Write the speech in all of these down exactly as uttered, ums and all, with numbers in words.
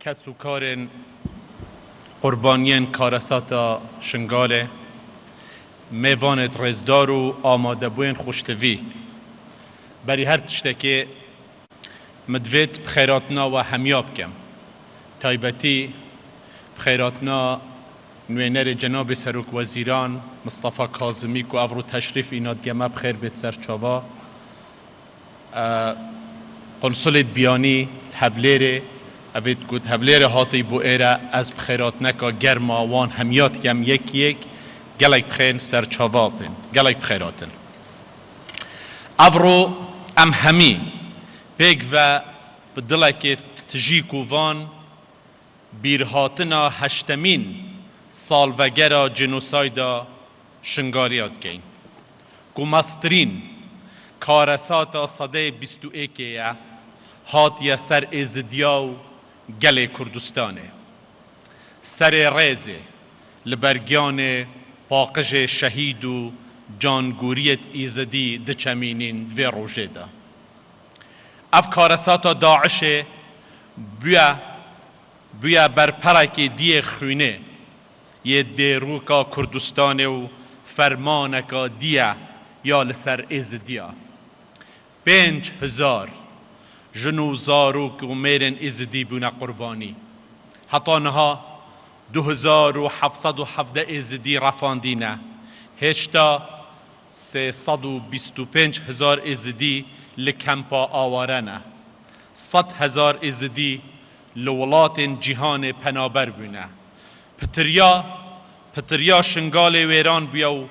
Kes û karên qurbaniyên karesata Şingalê, mêvanêt rêzdar û amadebûyên xweştivî. Berî her tiştekê min divêt bi xêratina we hemiya bikim. Taybetî bi xêratina nûênerê Cenabê Serokwezîran Mistefa Kazimî ku evro teşrîf îna dige me bi xêr bêt ser çava. Konsulêt biyanî Hevlêrê, evêt ku Hevlêrê hatî bo êre, ez bi xêratineka germa wan hemiya dikem yek yek, gelek bi xêr ser çava bên, gelek bi xêratin. Evro em hemî pêk ve bi dilekê tijî ku van bîrhatina heştemîn salvegera cenosayda Şingaliya dikeyn. Ku mestirîn karesata sedeyê bîst û êkê ye, hatiye ser Êzidiya û gelê Kurdistanê. Serê rêzê li ber giyanê paqijê şehîd û cangûriyêt Êzidî diçemînîn di vê rojê de. Ev karesata DAIŞê bûye, bûye berperekê diyê xwînê yê dêrûka Kurdistanê û fermaneka diye ya li ser Êzidiya. Pênc hezar jin û zarok û mêrên Êzidî bûne qurbanî. Heta niha du hezar û heft sed û hevdeh Êzidî refandîne. Hêşta sê sed û bîst û pênc hezar Êzidî li kempa aware ne. Sed hezar Êzidî li welatên cîhanê penaber bûne. Pitiriya, pitiriya Şingalê wêran bûye û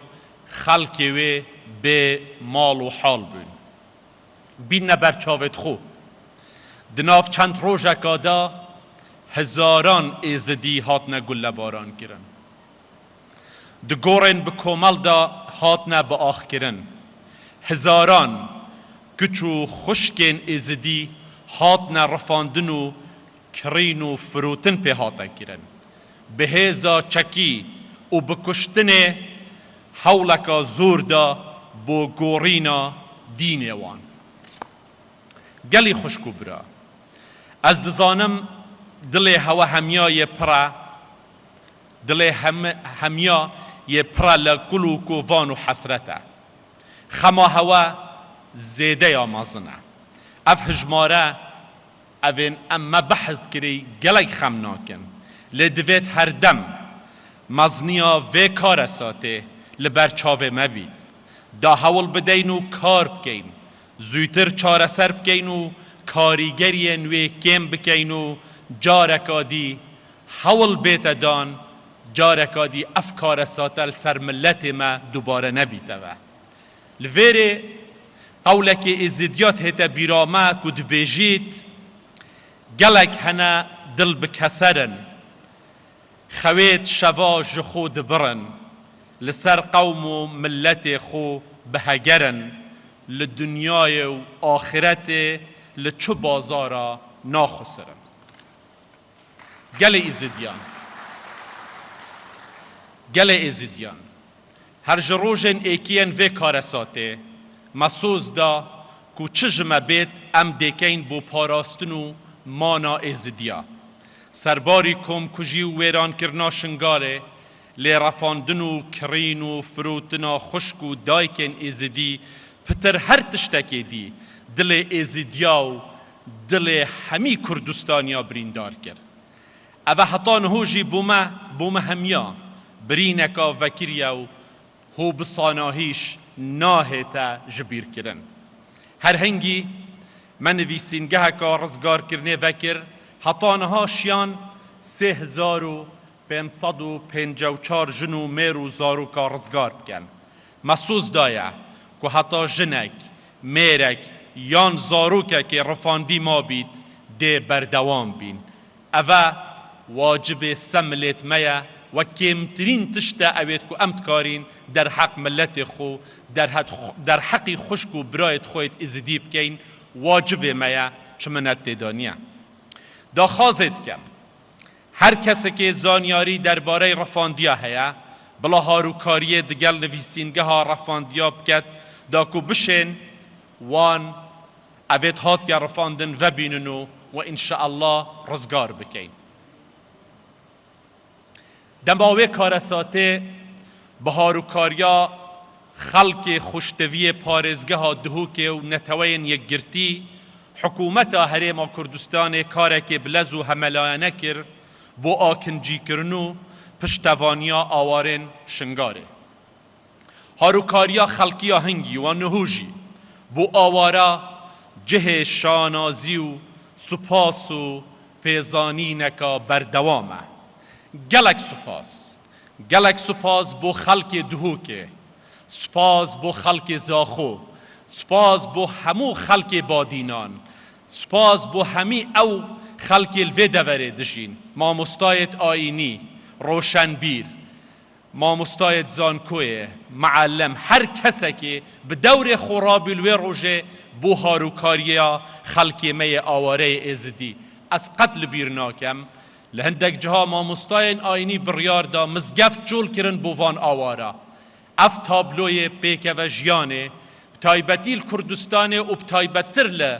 xelkê wê bê mal û hal bûn. Bînne ber çavêt xwe. Di nav çend rojeka de hezaran Êzidî hatine gullebaran kirin. Di gorên bi komel de hatine biaxkirin. Hezaran kiç û xwişkên Êzidî hatine rifandin û kirîn û firotin pê hate kirin. Bi hêza çekî û bi kuştinê hewleka zor da bo gorîna dînê wan. Gelî xwişk û bira, ez dizanim dilê hewe hemiya yê pir e, dilê hem-, hemiya yê pir e li kul û kovan û hesret e. Xema hewe zêde ya mezin e. Ev hijmare, evên em me behs kirî gelek xem nakin. Lê divêt her dem mezniya vê karesatê li ber çavê me bît. Da hewl bideyn û kar bikeyn, zûtir çareser bikeyn û karîgeriyên wê kêm bikeyn û careka dî hewl bête dan, careka dî ev karesate li ser miletê me dubare nebîte ve. Li vêrê qewlekê Êzidiyat hête bîra me ku dibêjît, gelek hene dil bi keser in, xewêt şeva ji xwe dibirin, li ser qewm û miletê xwe bi heger in, li dinyayê û axîretê li çi bazara naxusirin. Gelê Êzidiyan. Gelê Êzidiyan. Her ji rojên êkiyên vê karesatê me soz da ku çi ji me bêt em dêkeyn bo parastin û mana Êzidiya. Serbarî komkujî û wêrankirina Şingalê, lê refandin û kirîn û firotina xwişk û dayikên Êzidî pitir her tiştekê dî dilê Êzidiya û dilê hemî Kurdistaniya birîndar kir. Eve heta niho jî bo me, bo me hemiya birîneka vekirî ye û hobisana hîş nahête ji bîr kirin. Her hingî me nivîsîngeheka rizgarkirinê vekir, heta niha şiyan sê hezar û pênc sed û pêncî û çar jin û mêr û zaroka rizgar bikin. Me soz daye ku heta jinek, mêrek yan zarokekê rifandî mabît, dê berdewam bîn. Eve wacibê se milêt me ye, we kêmtirîn tişt e ewêt ku em dikarîn derheq miletê xwe, derhet-, derheqî xwişk û birayêt xwe yêt Êzidî bikeyn, wacibê me ye, çi minet tê de niye. Daxwazê dikim, her kesekê zanyarî derbarey rifandiya heye, bila harûkariyê digel nivîsîngeha rifandiya biket, da ku bişên wan evêt hatiye rifandin vebînin û we înşeallah rizgar bikeyn. Dema wê karesatê bi harûkariya xelkê xweşteviyê parêzgeha Duhokê û Neteweyên Yekgirtî, hikûmeta Herêma Kurdistanê karekê bi lez û hemelayene kir bo akincîkirin û piştevaniya awarên Şingalê. Harûkariya xelkiya hingî wa niho jî bo awara cihê şanazî û spas û pêzanîneka berdewam e. Gelek spas. Gelek spas bo xelkê Duhokê. Spas bo xelkê Zaxo. Spas bo hemû xelkê Badînan. Spas bo hemî ew xelkê li vê deverê dijîn. Mamostayêt ayînî, roşenbîr, mamostayêt zankoyê, meallim, her kesekê bi dewrê xwe rabû li wê rojê bo harûkariya xelkê me yê awareyê Êzidî. Ez qet li bîr nakem, li hindek ciha mamostayên ayînî biryar da mizgeft çol kirin bo van awara. Ev tabloyê pêkevejiyanê, bi taybetî li Kurdistanê û bi taybettir li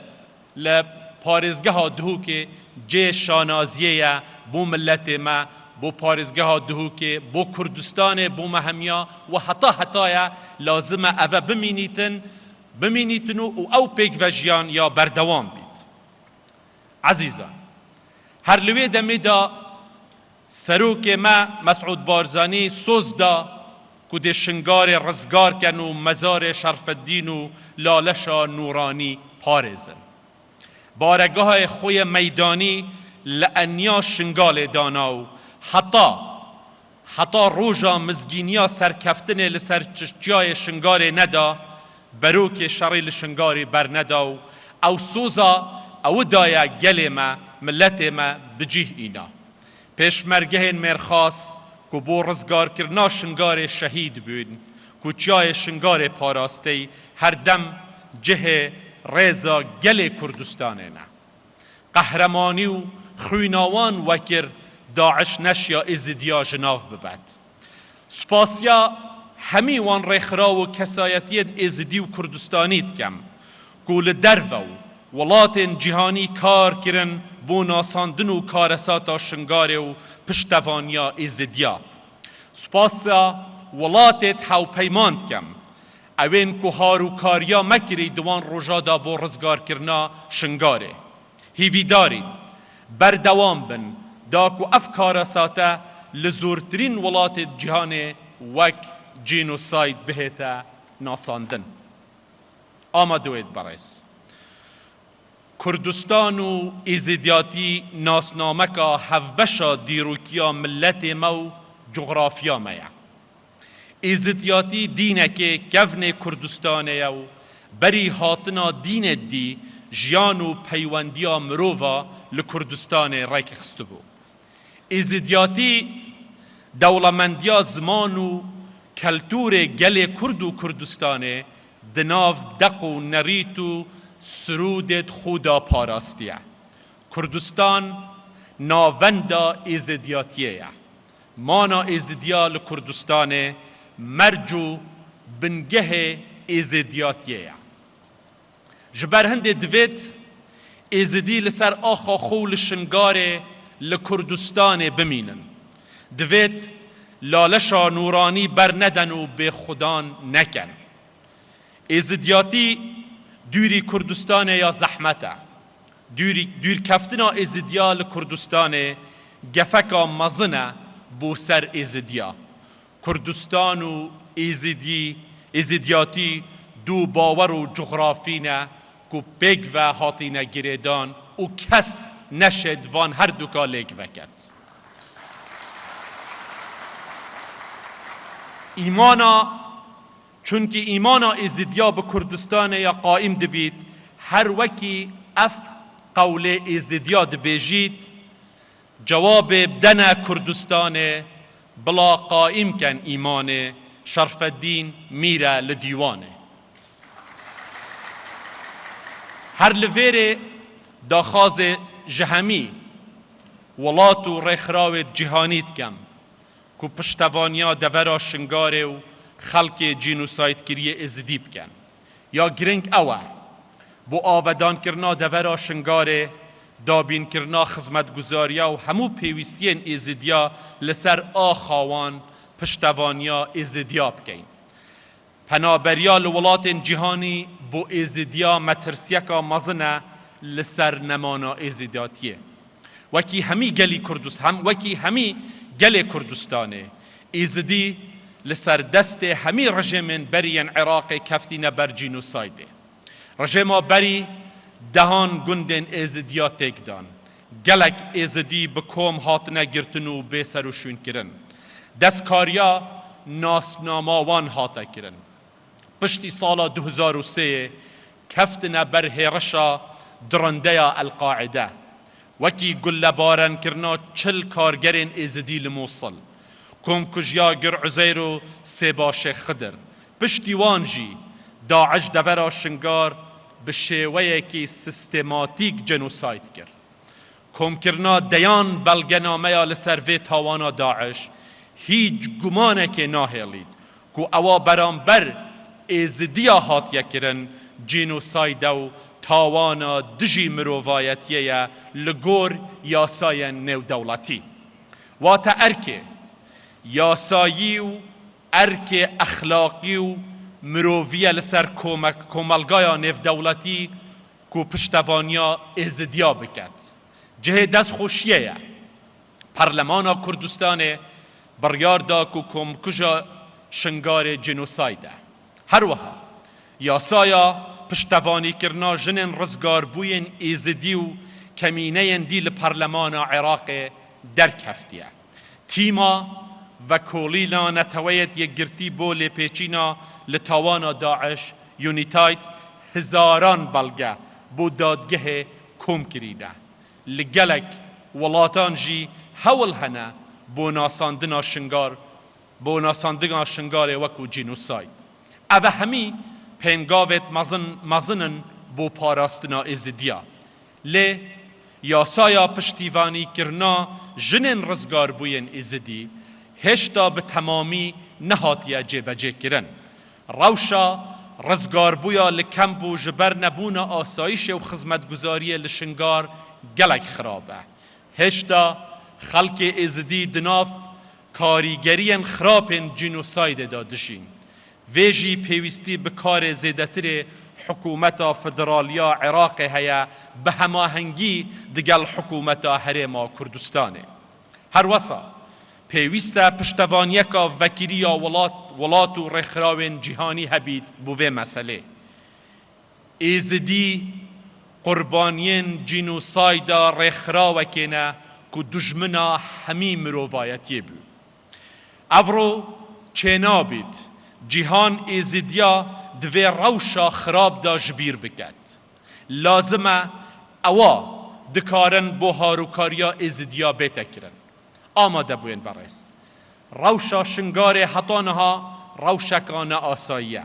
li parêzgeha Duhokê cihê şanaziyê ye bo miletê me, bo parêzgeha Duhokê, bo Kurdistanê, bo me hemiya û heta hetaya lazim e eve bimînîtin, bimînîtin û, û ew pêkvejiyan ya berdewam bît. Ezîzan, her li wê demê de Serokê me Mesûd Barzanî soz da ku dê Şingalê rizgar ken û mezarê Şerfeddîn û Laleşa Nûranî parêzin. Baregehê xwe yê meydanî li eniya Şingalê dana û heta, heta roja mizgîniya serkeftinê li ser çi-, çiyayê Şingalê neda, berokê şerî li Şingalê berneda û ew soza ew daye gelê me, miletê me bi cih îna. Pêşmergehên mêrxas ku bo rizgarkirina Şingalê şehîd bûn, ku çiyayê Şingalê parastey, her dem cihê rêza gelê Kurdistanê ne. Qehremanî û xwîna wan wekir DAIŞ neşiya Êzidiya ji nav bibet. Spasiya hemî wan rêxiraw û kesayetiyên Êzidî û Kurdistanî dikem ku li derve û welatên cîhanî kar kirin bo nasandin û karesata Şingalê û piştevaniya Êzidiya. Spasiya welatêt hewpeyman dikem, ewên ku harûkariya me kirî di wan roja de bo rizgarkirina Şingalê. Hîvîdarîn berdewam bin da ku ev karesate li zortirîn welatê cîhanê wek cînosayd bihête nasandin. Amadoyêt berêz. Kurdistan û Êzidiyatî nasnameka hevbeşa dîrokiya miletê me û coxrafiya me ye. Êzidiyatî dînekê kevnê Kurdistanê ye û berî hatina dînê dî jiyan û peywendiya mirova li Kurdistanê rêk xistibû. Êzidiyatî dewlemendiya ziman û keltûrê gelê Kurd û Kurdistanê di nav deq û nerît û sirûdêt xwe de parastiye. Kurdistan navenda Êzidiyatiyê ye. Mana Êzidiya li Kurdistanê merc û bingehê Êzidiyatiyê ye. Ji ber hindê divêt Êzidî li ser axa xwe û li Şingalê, li Kurdistanê bimînin. Divêt Laleşa Nûranî berneden û bêxwedan neken. Êzidiyatî dûrî Kurdistanê ya zehmet e. Dûrî-, dûrkeftina Êzidiya li Kurdistanê gefeka mezin e bo ser Êzidiya. Kurdistan û Êzidî, Êzidiyatî du bawer û coxrafî ne ku pêk ve hatîne girêdan û kes neşêt van herduka lêk veket. Îmana, çunkî îmana Êzidiya bi Kurdistanê ya qaîm dibît, her wekî ev qewlê Êzidiya dibêjît, cewabê bidene Kurdistanê, bila qaîm ken îmanê, Şerfeddîn mîre li dîwanê. Her li vêrê daxwazê ji hemî welat û rêxirawê cîhanî dikem ku piştevaniya devera Şingalê û xelkê cînosaydkiriyê Êzidî bikin. Ya giring ew e, bo avedankirina devera Şingalê Dabînkirina xizmetguzariya û hemû pêwîstiyên Êzidiya li ser axa wan piştevaniya Êzidiya bikeyn. Penaberiya li welatên cîhanî bo Êzidiya metirsiyeka mezin e li ser nemana Êzidatiyê. Wekî hemî gelî Kurdis-, hem, wekî hemî gelê Kurdistanê, Êzidî li ser destê hemî rejêmên berî yên Iraqê keftîne ber cînosaydê. Rejêma berî dehan gundên Êzidiya têk dan. Gelek Êzidî bi kom hatine girtin û bê serûşûn kirin. Destkariya nasnama wan hate kirin. Piştî sala du hezar û sê keftine ber hêrişa dirindeya El-Qaide. Wekî gullebarenkirina çil kargerên Êzidî li Mûsil, komkujiya Gir Uzeyr û Sêba Şêx Xidir. Piştî wan jî DAIŞ devera Şingar bi şêweyekî sîstematîk cenosayd kir. Komkirina deyan belgenameya li ser vê tawana DAIŞ hîç gumanekê nahêlît ku ewa beramber Êzidiya hatiye kirin, cînosayde û tawana dijî mirovayetiyê ye li gor yasayên nêwdewletî. Wate erkê yasayî û erkê exlaqî û mirovî ye li ser komek-, komelgaya nêvdewletî ku piştevaniya Êzidiya biket. Cihê destxweşiyê ye. Perlemana Kurdistanê biryar da ku komkuja Şingarê cînosayd e. Her wiha yasaya piştevanîkirina jinên rizgarbûyên Êzidî û kemîneyên dî li Perlemana Iraqê derkeftiye. Tîma vekolîna Neteweyêt Yekgirtî bo lêpêçîna li tawana DAIŞ, UNITAID, hizaran belge bo dadgehê kom kirîne. Li gelek welatan jî hewl hene bo nasandina Şingar, bo nasandina Şingarê wekû cînosayd. Ev hemî pêngavêt mezin, mezin in bo parastina Êzidiya. Lê yasaya piştîvanîkirina jinên rizgarbûyên Êzidî hêşta bi temamî nehatiye cêbecêkirin. Rewşa rizgarbûya li kemp û ji ber nebûna asayîşê û xizmetguzariyê li Şingar gelek xirab e. Hêşta xelkê Êzidî di nav karîgeriyên xirapên cînosaydê de dijîn. Vê jî pêwîstî bi karê zêdetirê hikûmeta federal ya Iraqê heye, bi hemahengî digel hikûmeta Herêma Kurdistanê. Her wesa pêwîst e piştevaniyeka vekirî ya welat, welat û rêxirawên cîhanî hebît bo vê meselê. Êzidî qurbaniyên cînosayda rêxirawekê ne ku dijmina hemî mirovayetiyê bû. Evro çênabît, cîhan Êzidiya divê rewşa xirab de ji bîr biket. Lazim e ewa dikarin bo harûkariya Êzidiya bête kirin. Amade bûyên berêz. Rewşa Şingarê heta niha rewşeka ne asayî ye.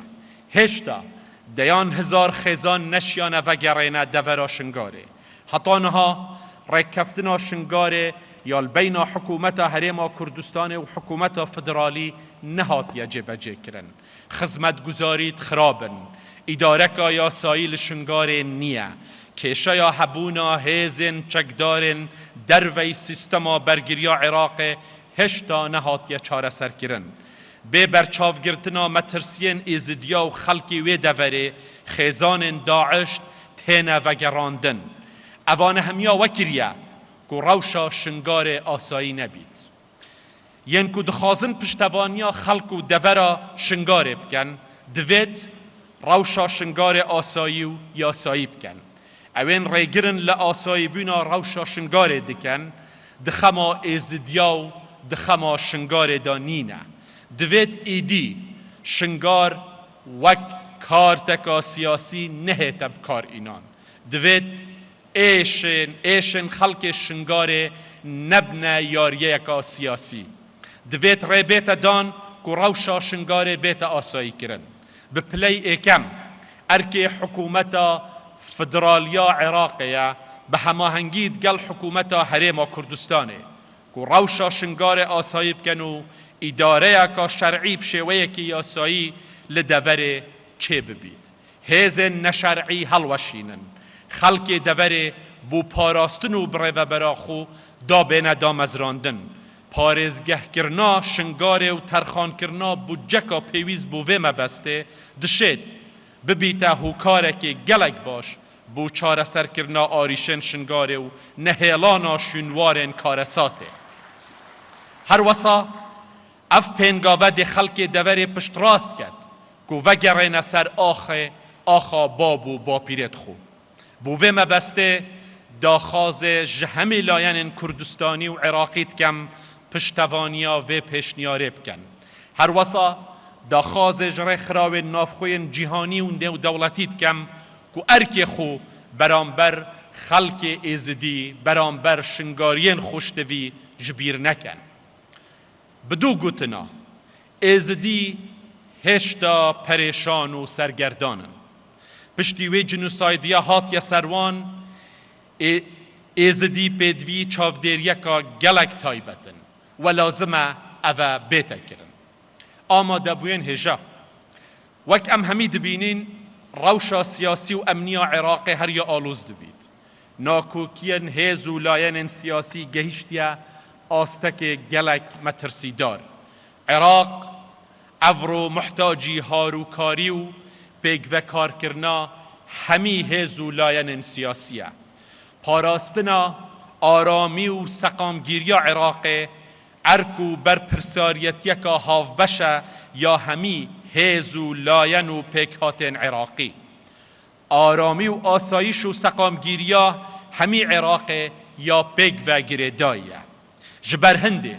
Hêşta deyan hezar xêzan neşiyane vegerêne devera Şingarê. Heta niha rêkeftina Şingarê ya li beyna hikûmeta Herêma Kurdistanê û hikûmeta federalî nehatiye cêbecêkirin. Xizmetguzarî xirab in. Îdareka yasayî li Şingarê niye. Kêşeya hebûna hêzên çekdarên derveyî sîstema bergiriya Iraqê hêşta nehatiye çareserkirin. Bê berçavgirtina metirsiyên Êzidiya û xelkê wê deverê xêzanên DAIŞ têne vegerandin. Evane hemiya wekiriye ku rewşa Şingarê asayî nebît. Yên ku dixwazin piştevaniya xelk û devera Şingarê bikin, divêt rewşa Şingarê asayî û yasayî bikin. Ewên rêgirin li asayîbûna rewşa Şingarê dikin, di xema Êzidiya û di xema Şingarê de nîne. Divêt êdî Şingar wek karteka siyasî nehête bi kar înan. Divêt êşên, êşên xelkê Şingarê nebne yariyeyeka siyasî. Divêt rê bête dan ku rewşa Şingarê bête asayîkirin. Bi piley êkem, erkê hikûmeta federal ya Iraqê ye, bi hemahengî digel hikûmeta Herêma Kurdistanê, ku rewşa Şingarê asayî bikin û îdareyeka şer'î bi şêweyekî yasayî li deverê çêbibît. Hêzên neşer'î helweşînin. Xelkê deverê Bo parastin û birêvebera xwe da bêne damezrandin. Parêzgehkirina Şingarê û terxankirina budceka pêwîst bo vê mebestê dişêt bibîte hokarekê gelek baş bo çareserkirina arîşên Şingarê û nehêlana şûnwarên karesatê. Her wesa ev pêngave dê xelkê deverê piştrast ket ku vegerêne ser axê, axa bab û bapîrêt xwe. Bo vê mebestê daxwazê ji hemî layenên Kurdistanî û Iraqî dikem piştevaniya vê pêşniyarê bikin. Her wesa daxwazê ji rêxirawên navxweyên cîhanî û nêwdewletî dikem ku erkê xwe beramber xelkê Êzidî, beramber Şingariyên xweştivî ji bîr nekin. Bi du gotina, Êzidî hêşta perêşan û sergerdan in. Piştî wê cinosaydiya hatiye ser wan, ê-, Êzidî pêdivî çavdêriyeka gelek taybet in. We lazim e eve bête kirin. Amadebûyên hêja. Wek em hemî dibînin, rewşa siyasî û emniya Iraqê her ya aloz dibît. Nakokiyên hêz û layenên siyasî gehiştiye astekê gelek metirsîdar. Iraq evro muhtacî harûkarî û pêkvekarkirina hemî hêz û layenên siyasî ye. Parastina aramî û seqamgîriya Iraqê erk û berpirsariyetiyeka havbeş e ya hemî hêz û layen û pêkhatên Iraqî. Aramî û asayîş û seqamgîriya hemî Iraqê ya pêk ve girêdayî ye. Ji ber hindê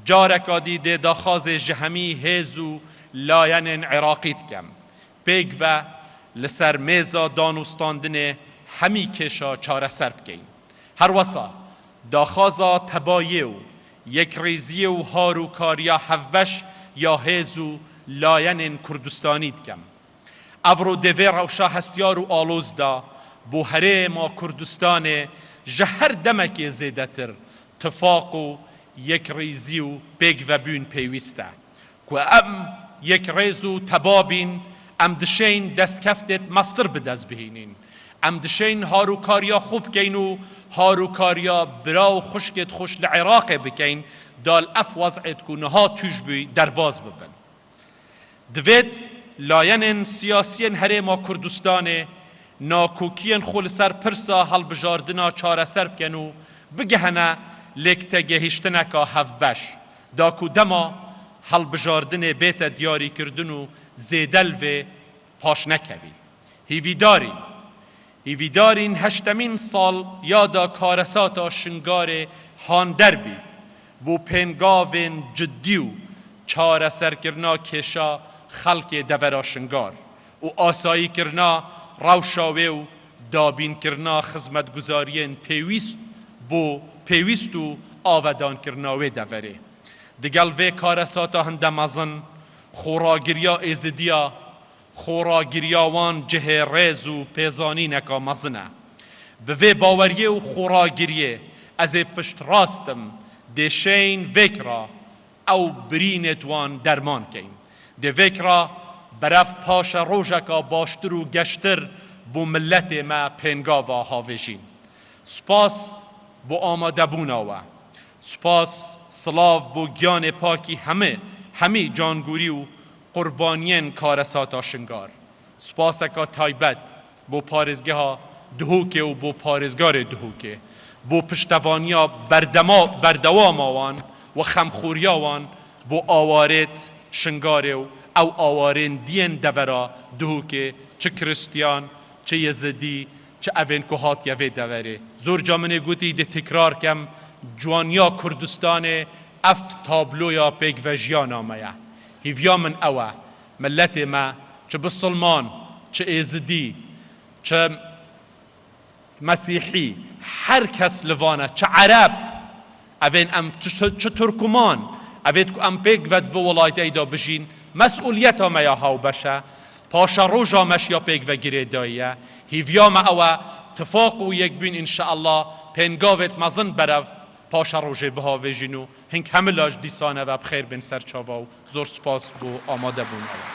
careka dî dê daxwazê ji hemî hêz û layenên Iraqî dikem. Pêk ve li ser mêza danûstandinê hemî kêşa çareser bikeyin. Her wesa daxwaza tebayê û yekrêziyê û harûkariya hevbeş ya hêz û layenên Kurdistanî dikem. Evro dê vê rewşa hestiyar û aloz de bo herêma Kurdistanê ji her demekê zêdetir tifaq û yekrêzî û pêkvebûn pêwîst e. Ku em yekrêz û teba bîn, em dişên destkeftêt mestir bi dest bihînin. Em dişên harûkariya xwe bikeyn û harûkariya bira û xwişkêt xwe ji li Iraqê bikeyn, da li ev wez'êt ku niha tûj bûy derbaz bibin. Divêt layenên siyasiyên Herêma Kurdistanê nakokiyên xwe li ser pirsa hilbijardina çareser bikin û bigihene lêktegehiştineka hevbeş, da ku dema hilbijardinê bête diyarîkirdin û zêde li vê paş nekevî. Hîvîdarîn, hîvîdarîn heştemîn sal ya da karesata Şingarê han derbî bo pêngavên cidî û çareserkirina kêşa xelkê devera Şingar û asayîkirina rewşa wê û dabînkirina xizmetguzariyên pêwîst bo pêwîst û avedankirina wê deverê. Digel vê karesata hinde mezin, xoragiriya Êzidiya, xoragiriya wan cihê rêz û pêzanîneka mezin e. Bi vê baweriyê û xoragiriyê ez ê piştrast im, dê şeyn vêk re ew birînêt wan derman keyn. Dê vêk re berev paşerojeka baştir û geştir bo miletê me pêngava havêjîn. Spas bo amadebûna we. Spas, silav bo giyanê pakî hemê, hemî cangûrî û qurbaniyên karesata Şingar. Spaseka taybet bo parêzgeha Duhokê û bo parêzgarê Duhokê, bo piştevaniya berdema, berdewama wan û xemxoriya wan bo awarêt Şingarê û ew awarên diyên devera Duhokê, çi Kristiyan, çi Yezidî, çi evên ku hatiye vê deverê. Zor ca min ê gotî, dê tekrar kem, ciwaniya Kurdistanê ev tabloya pêkvejiyana me ye. Hîviya min ew e, miletê me, çi bisilman, çi êzidî, çi mesîhî, her kes li van e, çi ereb, evên em çi, çi, çi turkuman, evêt ku em pêk ve di vê welateyê de bijîn, mesûliyeta me ya hawbeş e, paşeroja me ji ya pêk ve girêdayî ye. Hîviya me ew e, tifaq û yekbûn, înşeallah, pêngavêt mezin berev paşerojê bihavêjîn û hing hemila ji dîsane ve bi xêr bên ser çava û zor spas bo amadebûna we.